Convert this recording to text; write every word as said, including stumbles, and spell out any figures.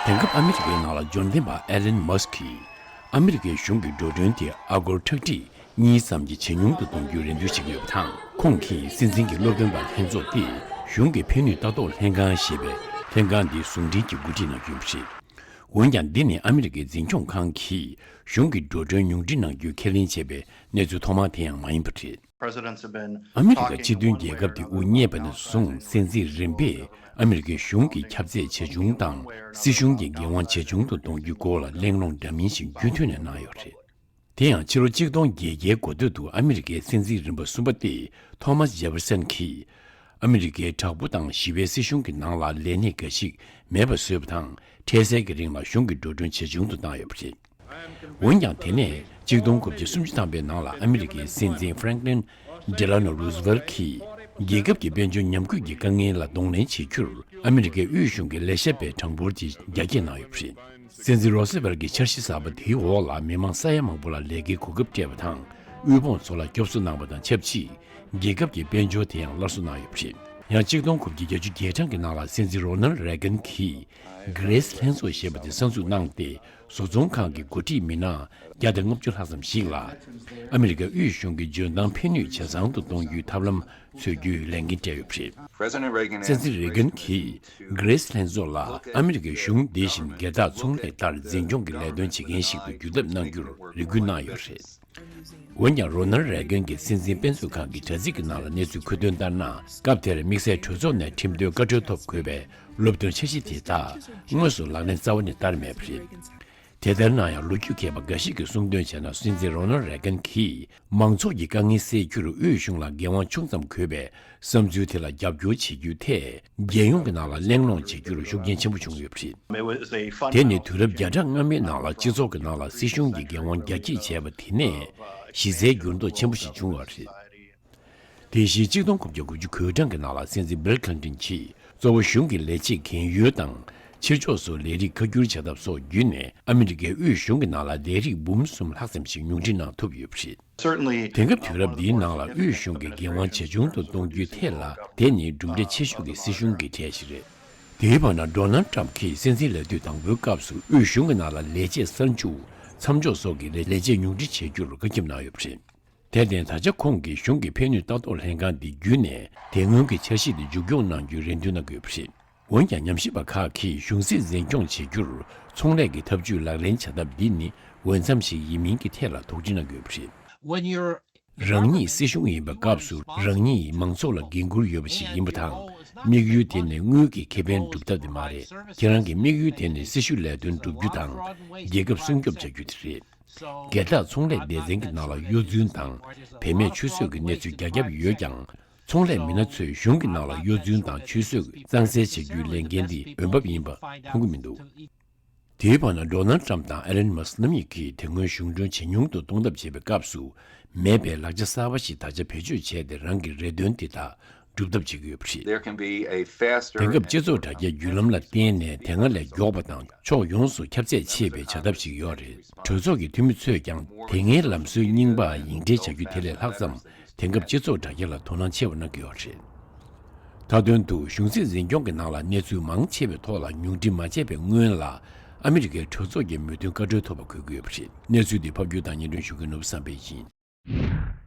དེང་སྐབས་ཨ་མི་རི་ཀའི་ནང་ལ་འབྱོར་ལྡན་པ་ཨེ་ལན་མཱ་སི་ཀིས་ཨ་མི་རི་ཀའི་གཞུང་གི་འགྲོ་གྲོན་དེ་ཨ་སྒོར་ཁྲག་ཁྲིག་གཉིས་ཙམ་གྱིས་ཇེ་ཉུང་དུ་གཏོང་རྒྱུའི་རེ་འདུན་བྱེད་ཀྱི་ཡོད་པ་དང་། ཁོང་གིས་སྲིད་འཛིན་གྱི་སློབ་སྟོན་པ་ལྷན་ཚོགས་ཏེ་གཞུང་གི་ཕན་ནུས་ལྟ་རྟོག་ལྷན་ཁང་ཞེས་པའི་ལྷན་ཁང་འདི་ཟུང་འབྲེལ་གྱིས་གོ་སྒྲིག་གནང་རྒྱུ་ཡིན་པ་རེད། འོན་ཀྱང་འདི་ནི་ཨ་མི་རི་ཀའི་འཛིན་སྐྱོང་ཁང་གིས་གཞུང་གི་འགྲོ་གྲོན་ཉུང་འཕྲི་གནང་རྒྱུའི་ཁས་ལེན་བྱས་པའི་གནས་ཚུལ་ཐོག་མ་དེ་ཡང་མ་ཡིན་པ་རེད། Presidents have been ཨ་མི་རི་ཀ་སྤྱི་མཐུན་རྒྱལ་ཁབ་དེ་དབུ་བརྙེས་པ་ནས་བཟུང་། སྲིད་འཛིན་རིམ་པས་ཨ་མི་རི་ཀའི་གཞུང་གི་ཁྱབ་ཚད་ཇེ་ཆུང་དང་། སྲིད་གཞུང་གི་འགན་དབང་ཇེ་ཆུང་དུ་གཏོང་རྒྱུའི་སྐོར་ལ་གླེང་སློང་འདྲ་མིན་ཞིག་རྒྱུན་མཐུད་ནས་གནང་ཡོད་རེད། དེ་ཡང་ཕྱི་ལོ་གཅིག་སྟོང་བརྒྱད་བརྒྱའི་འགོ་སྟོད་དུ་ཨ་མི་རི་ཀའི་སྲིད་འཛིན་རིམ་པ་གསུམ་པ་སྟེ་ཐོ་མཱས་ཇེ་ཕེར་སན་གྱིས་ཨ་མི་རི་ཀའི་དྲག་པོ་དང་ཞི་བའི་སྲིད་གཞུང་གི་ནང་ལ་ལས་སྣེ་འགའ་ཞིག་མེད་པ་བཟོས་པ་དང་། འཕྲལ་སེལ་གྱི་རིང་ལ་གཞུང་གི་འགྲོ་གྲོན་ཇེ་ཆུང་དུ་བཏང་ཡོད་པ་རེད། འོན་ཀྱང་དེ་ནས་གཅིག་སྟོང་དགུ་བརྒྱ་སུམ་ཅུ་ཐམ་པའི་ནང་ལ་ཨ་མི་རི་ཀའི་སྲིད་འཛིན་ཧྥ་རེང་ཀླིན་ཌེ་ལ་ནོ་རུ་ཛི་ཝེལ་གྱིས་རྒྱལ་ཁབ་ཀྱི་དཔལ་འབྱོར་ཉམས་རྒུད་ཀྱི་དཀའ་ངལ་ལ་གདོང་ལེན་བྱེད་རྒྱུར་ཨ་མི་རི་ཀའི་དབུས་གཞུང་གི་ལས་བྱེད་པའི་གྲངས་འབོར་གྱི་རྒྱ་སྐྱེད་གནང་ཡོད་པ་རེད། སྲིད་འཛིན་རོ་སི་ཝེལ་གྱི་འཆར་གཞི་གསར་པ་དེའི་འོག་ལ་མི་མང་ས་ཡ་མང་པོ་ལ་ལས་ཀའི་གོ་སྐབས་སྤྲད་པ་དང་། དབུལ་ཕོངས་ཚོ་ལ་སྐྱོབ་གསོ་གནང་བ་དང་ཆབས་ཅིག་རྒྱལ་ཁབ་ཀྱི་དཔལ་འབྱོར་དེ་ཡང་སླར་གསོ་གནང་ཡོད་པ་རེད། ཡང་གཅིག་སྟོང་དགུ་བརྒྱ་བརྒྱད་ཅུ་གྲངས་ཀྱི་ནང་ལ་སྲིད་འཛིན་རོ་ནལ་རེ་གན་གྱིས་གྷི་རེས་ལྷན་ཚོགས་ཞེས་པ་དེ་གསར་འཛུགས་གནང་སྟེ། བཟོ་ཚོང་ཁང་གི་འགོ་ཁྲིད་མི་སྣ་བརྒྱ་དང་ལྔ་བཅུ་ལྷག་ཙམ་ཞིག་ལ་ཨ་མི་རི་ཀའི་དབུས་གཞུང་གི་འཇོན་ཐང་ཕན་ནུས་ཇེ་བཟང་དུ་གཏོང་རྒྱུའི་ཐབས་ལམ་འཚོལ་རྒྱུའི་ལས་འགན་སྤྲད་ཡོད་པ་རེད། President Reagan སྲིད་འཛིན་རེ་གན་གྱིས་གྷི་རེས་ལྷན་ཚོགས་ལ་ཨ་མི་རི་ཀའི་གཞུང་འདི་བཞིན་སྒེར་བདག་ཚོང་ལས་ལྟར་འཛིན་སྐྱོང་གི་ལས་དོན་བྱེད་མཁན་ཞིག་ཏུ་འགྱུར་ཐབས་གནང་རྒྱུར་རེ་སྐུལ་གནང་ཡོད་རེད། འོན་ཀྱང་རོ་ནལ་རེ་གན་གྱི་སྲིད་འཛིན་དཔེ་མཛོད་ཁང་གི་དྲ་ཚིགས་ཀྱི་ནང་ལ་གནས་ཚུལ་འཁོད་དོན་ལྟར་ན། སྐབས་དེར་དམིགས་བསལ་གྲོས་ཚོགས་ནས་ཁྲིམས་དོན་བཀའ་འཁྲོལ་ཐོབ་དགོས་པའི་སློབ་སྟོན་འཆར་གཞི་དེ་དག་དངོས་སུ་ལག་ལེན་རྩ་བ་ནས་བསྟར་མེད་པ་རེད། དེ་ལྟར་ན་ཡང་ལོ་རྒྱུས་མཁས་པ་འགའ་ཞིག་གིས་གསུངས་དོན་བྱས་ན། སྲིད་འཛིན་རོ་ནལ་རེ་གན་གྱིས་མང་ཚོགས་ཀྱི་དཀའ་ངལ་སེལ་རྒྱུར་དབུས་གཞུང་ལ་འགན་དབང་ཆུང་ཙམ་དགོས་པའི་བསམ་ཚུལ་དེ་ལ་རྒྱབ་སྐྱོར་བྱེད་རྒྱུའི་ཐད། རྒྱལ་ཡོངས་ཀྱི་ནང་ལ་གླེང་སློང་བྱེད་རྒྱུར་ཤུགས་རྐྱེན་ཆེན་པོ་བྱུང་ཡོད་པ་རེད། It was a fundamental དེ་ནི་དུས་རབས་བརྒྱ་ཕྲག་སྔ་མའི་ནང་ལ་སྤྱི་ཚོགས་ཀྱི་ནང་ལ་སྲིད་གཞུང་གི་འགན་དབང་རྒྱ་སྐྱེད་བྱས་པ་དེ་ནས་གཞི་རྩའི་འགྱུར་ལྡོག་ཆེན་པོ་ཞིག་བྱུང་བ་རེད། དེ་བཞིན་གཅིག་སྟོང་དགུ་བརྒྱ་དགུ་བཅུ་གོ་གྲངས་ཀྱི་ནང་ལ་སྲིད་འཛིན་བིལ་ཁ་ལིན་ཊོན་གྱིས་གཙོ་བོ་གཞུང་གི་ལས་བྱེད་གན་ཡོལ་དང་ཕྱིར་ཕྱོགས་སུ་ལས་རིགས་ཁ་བསྒྱུར་བྱ་ཐབས་སོགས་བརྒྱུད་ནས་ཨ་མི་རི་ཀའི་དབུས་གཞུང་གི་ནང་ལ་ལས་རིགས་འབུམ་གསུམ་ལྷག་ཙམ་ཞིག་ཉུང་འཕྲི་གནང་ཐུབ་ཡོད་པ་རེད། Certainly དེང་སྐབས་དུས་རབས་འདིའི་ནང་ལ་དབུས་གཞུང་གི་འགན་དབང་ཇེ་ཆུང་དུ་གཏོང་རྒྱུའི་ཐད་ལ། དེ་ནི་གྲུབ་འབྲས་ཆེ་ཤོས་ཀྱི་སྲིད་གཞུང་གི་གྲས་ཤིག་རེད། དེའི་བར་ན་ཌོ་ནལ་ཊམ་གྱིས་སྲིད་འཛིན་ལས་དུས་དང་པོའི་སྐབས་སུ་དབུས་གཞུང་གི་ནང་ལ་ལས་བྱེད་གསར་འཇུག་མཚམས་འཇོག་སོགས་ཀྱི་ལས་བྱེད་ཉུང་འཕྲི་བྱེད་རྒྱུར་བཀའ་ཁྱབ་གནང་ཡོད་པ་རེད། དེར་བརྟེན་ད་ཆ་ཁོང་གིས་གཞུང་གི་ཕན་ནུས་ལྟ་རྟོག་ལྷན་ཁང་འདི་བརྒྱུད་ནས་དེ་སྔོན་གྱི་འཆར་གཞི་དེ་མཇུག་སྐྱོང་གནང་རྒྱུའི་རེ་འདུན་གནང་གི་ཡོད་པ་རེད། འོན་ཀྱང་ཉམས་ཞིབ་པ་ཁག་གིས་གཞུང་སྲིད་འཛིན་སྐྱོང་བྱེད་རྒྱུར་ཚོང་ལས་ཀྱི་ཐབས་ཇུས་ལག་ལེན་བྱ་ཐབས་འདི་ནི་འོས་འཚམ་ཞིག་ཡིན་མིན་གྱི་ཐད་ལ་དོགས་འདྲི་གནང་གི་ཡོད་པ་རེད། When you're རང་ཉིད་སྲིད་གཞུང་ཡིན་པའི་སྐབས་སུ་རང་ཉིད་མང་ཚོགས་ལ་འགན་འཁུར་ཡོད་པ་ཞིག་ཡིན་པ་དང་། དམིགས་ཡུལ་དེ་ནི་དངུལ་གྱི་ཁེ་ཕན་སྒྲུབ་ཐབས་དེ་མ་རེད། ཁྱེད་རང་གི་དམིགས་ཡུལ་དེ་ནི་སྲི་ཞུ་ལས་དོན་བསྒྲུབ་རྒྱུ་དང་། རྒྱལ་ཁབ་སྲུང་སྐྱོབ་བྱ་རྒྱུ་དེ་རེད། སྒེར་བདག་ཚོང་ལས་སྡེ་ཚན་གྱི་ནང་ལ་གཡོ་རྫུན་དང་བེད་མེད་ཆུད་ཟོས་ཀྱི་གནས་ཚུལ་རྒྱ་ཁྱབ་ཡོད་ཀྱང་། ཚོང་ལས་མི་སྣ་ཚོས་གཞུང་གི་ནང་ལ་གཡོ་རྫུན་དང་ཆུད་ཟོས་གཙང་སེལ་བྱེད་རྒྱུའི་ལས་འགན་འདི་འོས་འབབ་ཡིན་པ་མཐོང་གི་མི་འདུག་དེའི་བར་ན་ཌོ་ནལ་ཊམ་དང་ཨེ་ལན་མཱ་སི་རྣམ་གཉིས་ཀྱིས་དེ་སྔོན་གཞུང་གྲོན་ཇེ་ཉུང་དུ་གཏོང་ཐབས་བྱེད་པའི་སྐབས་སུ་མེད་པའི་ལག་ཆ་གསར་པ་ཞིག་ད་ཆ་བེད་སྤྱོད་བྱས་ཏེ་རང་གི་རེ་འདུན་དེ་དག་སྒྲུབ་ཐབས་བྱེད་ཀྱི་ཡོད་པ་རེད། There can be a faster དེང་སྐབས་སྤྱི་ཚོགས་དྲ་རྒྱའི་བརྒྱུད་ལམ་ལ་བརྟེན་ནས་དེ་སྔ་ལས་མགྱོགས་པ་དང་ཕྱོགས་ཡོངས་སུ་ཁྱབ་ཚད་ཆེ་བའི་བྱ་ཐབས་ཤིག་ཡོད་རེད། གྲོས་ཚོགས་ཀྱི་འཐུས་མི་ཚོས་ཀྱང་དེ་སྔའི་ལམ་སྲོལ་རྙིང་པ་ཡིག་འབྲེལ་བྱ་རྒྱུ་དེ་ལས་ལྷག་ཙམ་དེང་སྐབས་སྤྱི་ཚོགས་དྲ་རྒྱ་ལ་དོ་སྣང་ཆེ་བ་གནང་གི་ཡོད་རེད། མཐའ་དོན་དུ་གཞུང་སྲིད་འཛིན་སྐྱོང་གི་ནང་ལ་གནས་ཚུལ་མང་ཆེ་བའི་ཐོག་ལ་ཉུང་འཕྲི་མ་བྱས་པའི་སྔོན་ལ་ཨ་མི་རི་ཀའི་གྲོས་ཚོགས་ཀྱི་མོས་མཐུན་བཀའ་འཁྲོལ་ཐོབ་པ་དགོས་ཀྱི་ཡོད་པ་རེད། གནས་ཚུལ་འདི་ཕབ་སྒྱུར་དང་སྙན་སྒྲོན་ཞུ་མཁན་ནོར་བུ་བསམ་འཕེལ་ཡིན།